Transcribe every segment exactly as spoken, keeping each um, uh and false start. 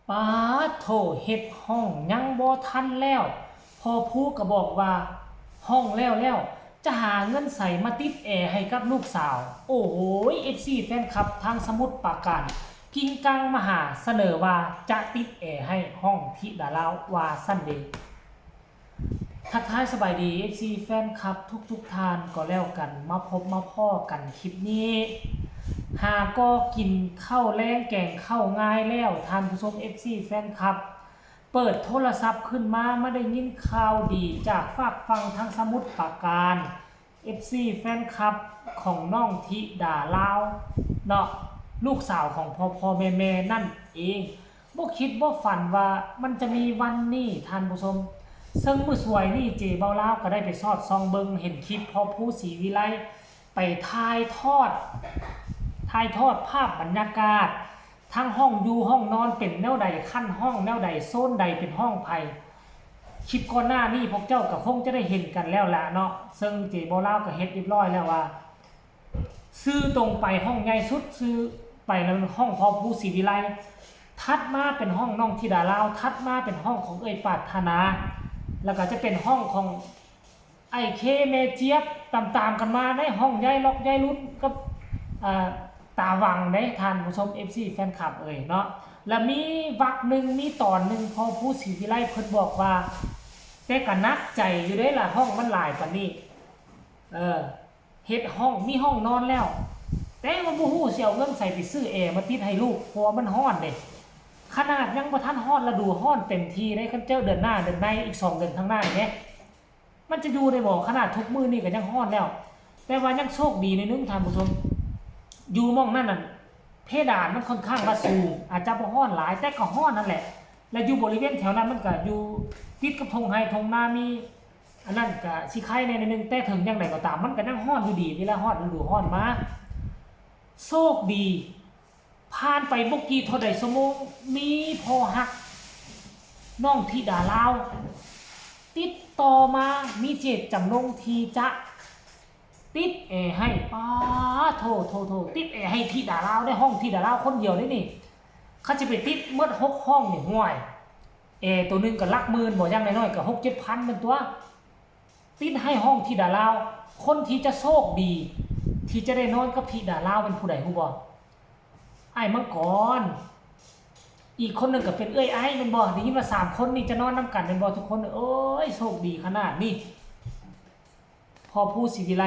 ปาดโธ่ เฮ็ดห้องยังบ่ทันแล้ว พ่อภูก็บอกว่า ห้องแล้วแล้ว จะหาเงินใสมาติดแอร์ให้กับลูกสาว โอ้โห เอฟซี แฟนคลับทางสมุทรปราการ กิ่งกังมาหาเสนอว่าจะติดแอร์ให้ห้องธิดาลาว ว่าซั่นเด้ ทักทายสบายดี เอฟซี แฟนคลับทุกๆท่านก็แล้วกัน มาพบมาพ้อกันคลิปนี้ หาก็กินข้าวแลงแกงข้าวง่ายแล้ว ท่านผู้ชม เอฟซี แฟนคลับ เปิดโทรศัพท์ขึ้นมา มาได้ยินข่าวดีจากฝากฝั่งทางสมุทรปราการ เอฟซี แฟนคลับของน้องธิดาลาวเนาะ ลูกสาวของพ่อพ่อแม่แม่นั่นเอง บ่คิดบ่ฝันว่ามันจะมีวันนี้ ท่านผู้ชม ซึ่งมื้อสวยนี่เจเบาลาวก็ได้ไปสอดส่องเบิ่ง เห็นคลิปพ่อภูศรีวิไลไปถ่ายทอด ถ่ายทอดภาพบรรยากาศ ทั้งห้องอยู่ห้องนอนเป็นแนวใด คันห้องแนวใด โซนใดเป็นห้องไผ คลิปก่อนหน้านี้พวกเจ้าก็คงจะได้เห็นกันแล้วล่ะเนาะ ซึ่งเจเบาลาวก็เฮ็ดเรียบร้อยแล้วว่า ซื่อตรงไปห้องใหญ่สุด ซื่อไปแล้วห้องพ่อภูศรีวิไล ถัดมาเป็นห้องน้องธิดาลาว ถัดมาเป็นห้องของเอื้อยปรารถนา แล้วก็จะเป็นห้องของไอ้เคแม่เจี๊ยบ ตามๆกันมาในห้องใหญ่ ล็อกใหญ่หลุดกับ อ่า ตาหวังเด้ ท่านผู้ชม เอฟซี แฟนคลับเอ่ยเนาะ แล้วมีวรรคหนึ่ง มีตอนหนึ่งพ่อภูศรีวิไลเพิ่นบอกว่า แต่ก็หนักใจอยู่เด้ล่ะ ห้องมันหลายปานนี้ เออ เฮ็ดห้อง มีห้องนอนแล้ว แต่ว่าบ่ฮู้สิเอาเงินใสไปซื้อแอร์มาติดให้ลูก เพราะว่ามันร้อนเด้ ขนาดยังบ่ทันฮอดฤดูร้อนเต็มที่เด้ คันเจอเดือนหน้า เดือนใน อีกสองเดือนข้างหน้านี่เด้ มันจะอยู่ได้บ่ ขนาดทุกมื้อนี่ก็ยังร้อนแล้ว แต่ว่ายังโชคดีหน่อยหนึ่ง ท่านผู้ชม อยู่หม่องนั่นน่ะ เพดานมันค่อนข้างว่าสูง อาจจะบ่ร้อนหลาย แต่ก็ร้อนนั่นแหละ และอยู่บริเวณแถวนั้นมันก็อยู่ติดกับท่งไฮ่ท่งนา มี อันนั้นก็สิไคแหน่หน่อยหนึ่ง แต่ถึงอย่างใดก็ตาม มันก็ยังร้อนอยู่ดี เวลาฮอดฤดูร้อนมา โชคดี ผ่านไปบ่กี่เท่าใดชั่วโมง มีพ่อฮักน้องธิดาลาว ติดต่อมา มีเจตจำนงที่จะติดแอร์ให้ ปาดโธ่โธ่โธ่ ติดแอร์ให้ธิดาลาว ในห้องธิดาลาวคนเดียวเด้นี่ เขาจะไปติดหมดหกห้องนี่ ห่วย แอร์ตัวหนึ่งก็หลักหมื่นบ่ อย่างน้อยๆก็หกเจ็ดพันแม่นตั๊ว ติดให้ห้องธิดาลาว คนที่จะโชคดี ที่จะได้นอนกับธิดาลาวเป็นผู้ใดฮู้บ่ อ้ายมังกร อีกคนหนึ่งก็เป็นเอื้อยไอแม่นบ่ ได้ยินว่าสามคนนี่จะนอนนำกันแม่นบ่ทุกคน เอ้ย โชคดีขนาดนี้ พ่อภูศรีวิไล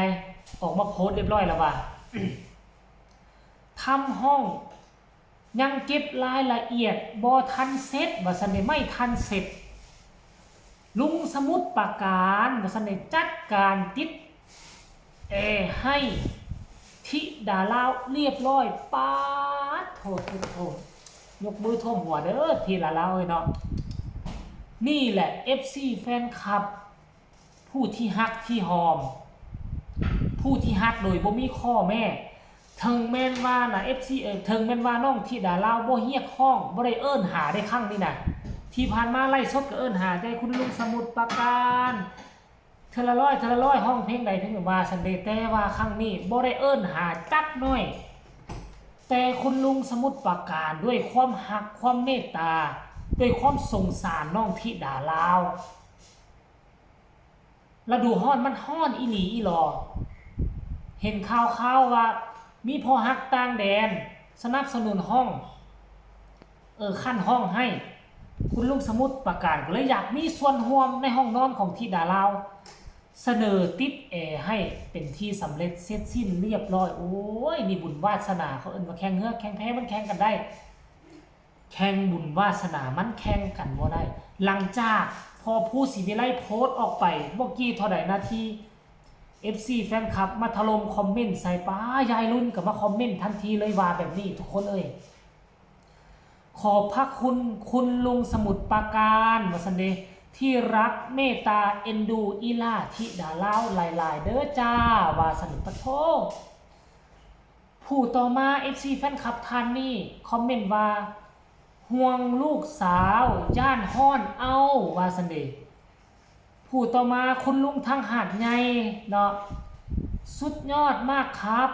ออกมาโพสต์เรียบร้อยแล้วว่า ทำห้อง ยังเก็บรายละเอียดบ่ทันเสร็จ ว่าซั่นเด้ ไม่ทันเสร็จ ลุงสมุทรปราการ ว่าซั่นเด้ จัดการติดแอร์ให้ธิดาลาวเรียบร้อย ปาดโธ่โธ่โธ่ ยกมือท่วมหัวเด้อ ธิดาลาวเอ้ยเนาะ นี่แหละ เอฟซี แฟนคลับ ผู้ที่ฮักที่หอม ผู้ที่ฮักโดยบ่มีข้อแม้ ถึงแม่นว่านะ เอฟซี เอ่อ ถึงแม่นว่าน้องธิดาลาวบ่เรียกฮ้อง บ่ได้เอิ้นหาได้ครั้งนี้นะ ที่ผ่านมาไลฟ์สดก็เอิ้นหาแต่คุณลุงสมุทรปราการ เทื่อละร้อย เทื่อละร้อย ฮ้องเพลงใดเพลงหนึ่งว่าซั่นเด้ แต่ว่าครั้งนี้บ่ได้เอิ้นหาจักหน่อย แต่คุณลุงสมุทรปราการด้วยความฮัก ความเมตตา ด้วยความสงสารน้องธิดาลาว ฤดูฮ้อนมันฮ้อนอีหลีอีหลอ เห็นข่าวๆว่ามีพ่อฮักต่างแดนสนับสนุนฮ้อง เออ คันฮ้องให้ คุณลุงสมุทรปราการก็เลยอยากมีส่วนร่วมในห้องนอนของธิดาลาว เสนอติดแอร์ให้เป็นที่สำเร็จเสร็จสิ้นเรียบร้อย โอ้ย นี่บุญวาสนาเขาเอิ้นว่าแข่งเฮือกแข่งแพมันแข่งกันได้ แข่งบุญวาสนามันแข่งกันบ่ได้ หลังจากพ่อภูศรีวิไลโพสต์ออกไปบ่กี่เท่าใดนาที เอฟซี แฟนคลับมาถล่มคอมเมนต์ใส่ ปาด ยายรุ่นก็มาคอมเมนต์ทันทีเลยว่าแบบนี้ ทุกคนเอ้ย ขอบพระคุณคุณลุงสมุทรปราการ ว่าซั่นเด้ ที่รักเมตตาเอ็นดูอีหล่าธิดาลาวหลายๆ เด้อจ้า ว่าซั่น ปะโธ่ ผู้ต่อมา เอฟซี แฟนคลับท่านนี้คอมเมนต์ว่า ห่วงลูกสาว ย้านฮ้อนเอ้า ว่าซั่นเด้ ผู้ต่อมาคุณลุงทางหาดใหญ่เนาะ สุดยอดมากครับ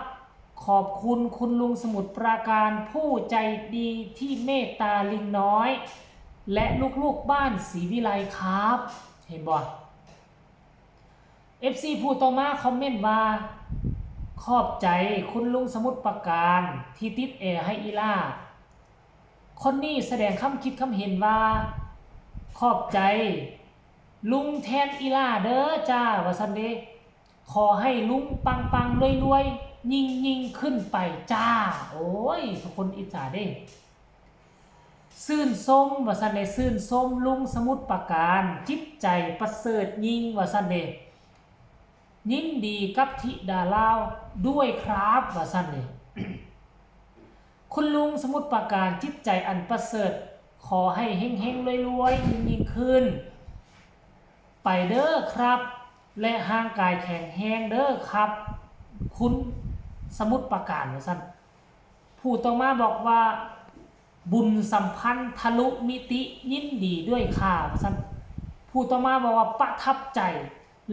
ขอบคุณคุณลุงสมุทรปราการผู้ใจดีที่เมตตาลิงน้อย และลูกๆบ้านศรีวิไลครับ เห็นบ่ เอฟซี ผู้ต่อมาคอมเมนต์ว่า ขอบใจคุณลุงสมุทรปราการที่ติดแอร์ให้อีหล่า คนนี้แสดงคำคิดคำเห็นว่า ขอบใจลุงแทนอีหล่าเด้อจ้า ว่าซั่นเด้ ขอให้ลุงปังๆรวยๆ ยิ่งๆขึ้นไปจ้า โอ้ย ทุกคนอิจฉาเด้ ชื่นชม ว่าซั่นเด้ ชื่นชมลุงสมุทรปราการ จิตใจประเสริฐยิ่ง ว่าซั่นเด้ ยินดีกับธิดาลาวด้วยครับ ว่าซั่นเด้ คุณลุงสมุทรปราการ จิตใจอันประเสริฐ ขอให้เฮงๆรวยๆยิ่งๆขึ้น ไปเด้อครับ และร่างกายแข็งแรงเด้อครับ คุณสมุทรปราการ ว่าซั่น ผู้ต่อมาบอกว่า บุญสัมพันธ์ทะลุมิติ ยินดีด้วยค่ะ ว่าซั่น ผู้ต่อมาบอกว่าประทับใจ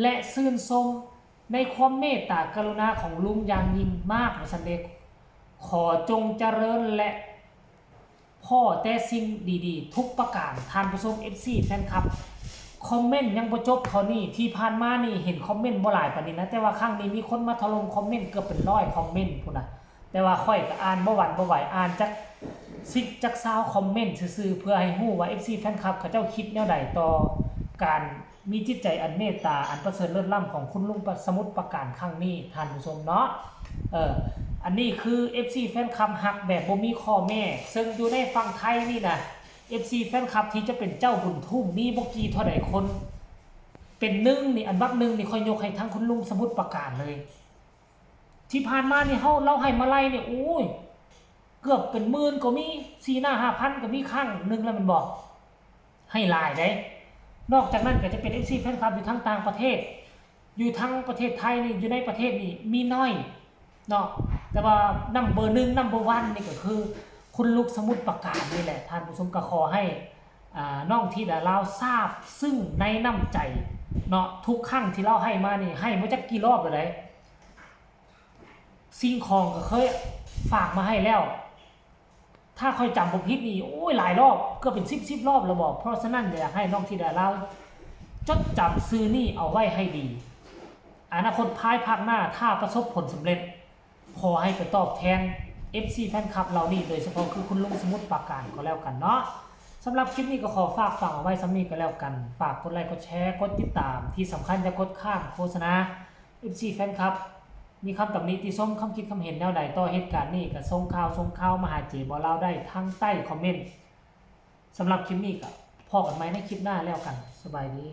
และชื่นชมในความเมตตากรุณาของลุงอย่างยิ่งมาก ว่าซั่นเด้ ขอจงเจริญและพ้อแต่สิ่งดีๆทุกประการ ท่านผู้ชม เอฟซี แฟนคลับ คอมเมนต์ยังบ่จบเท่านี้ ที่ผ่านมานี่เห็นคอมเมนต์บ่หลายปานนี้นะ แต่ว่าครั้งนี้มีคนมาถล่มคอมเมนต์เกือบเป็นร้อยคอมเมนต์พู้นนะ แต่ว่าข้อยก็อ่านบ่หวั่นบ่ไหว อ่านจักสิบจักซาวคอมเมนต์ซื่อๆ เพื่อให้ฮู้ว่า เอฟซี แฟนคลับเขาเจ้าคิดแนวใดต่อการมีจิตใจอันเมตตา อันประเสริฐเลิศล้ำของคุณลุงสมุทรปราการครั้งนี้ ท่านผู้ชมเนาะ เออ อันนี้คือ เอฟซี แฟนคลับฮักแบบบ่มีข้อแม้ ซึ่งอยู่ในฝั่งไทยนี่นะ เอฟซี แฟนคลับที่จะเป็นเจ้าบุญทุ่มมีบ่กี่เท่าใดคน เป็นหนึ่งนี่ อันดับหนึ่งนี่ข้อยยกให้ทั้งคุณลุงสมุทรปราการเลย ที่ผ่านมานี่เฮา ลาวให้มาลัยนี่ โอ้ย เกือบเป็นหมื่นก็มี สี่ห้าพันก็มีครั้งหนึ่งแล้วแม่นบ่ ให้หลายเด้ นอกจากนั้นก็จะเป็น เอฟซี แฟนคลับอยู่ทั้งต่างประเทศ อยู่ทั้งประเทศไทยนี่ อยู่ในประเทศนี่มีน้อยเนาะ แต่ว่า number หนึ่ง number one นี่ก็คือคุณลุงสมุทรปราการนี่แหละ ท่านผู้ชม ก็ขอให้ อ่า น้องธิดาลาวซาบซึ้งในน้ำใจเนาะ ทุกครั้งที่ลาวให้มานี่ ให้บ่จักกี่รอบแล้วเด้ สิ่งของก็เคยฝากมาให้แล้ว ถ้าข้อยจำบ่ผิดนี่ โอ้ย หลายรอบ เกือบเป็นสิบสิบรอบแล้วบ่ เพราะฉะนั้นอยากให้น้องธิดาลาวจดจำชื่อนี่เอาไว้ให้ดี อนาคตภายภาคหน้าถ้าประสบผลสำเร็จ ขอให้ไปตอบแทน เอฟซี แฟนคลับเหล่านี้ โดยเฉพาะคือคุณลุงสมุทรปราการก็แล้วกันเนาะ สำหรับคลิปนี้ก็ขอฝากฝังเอาไว้ส่ำนี้ก็แล้วกัน ฝากกดไลค์กดแชร์กดติดตาม ที่สำคัญอย่ากดข้ามโฆษณา เอฟซี แฟนคลับ มีคำตำหนิติชม คำคิดคำเห็นแนวใดต่อเหตุการณ์นี้ก็ส่งข่าวส่งข่าวมาหาเจบ่าวลาวได้ทางใต้คอมเมนต์ สำหรับคลิปนี้ก็พ้อกันใหม่ในคลิปหน้าแล้วกัน สบายดี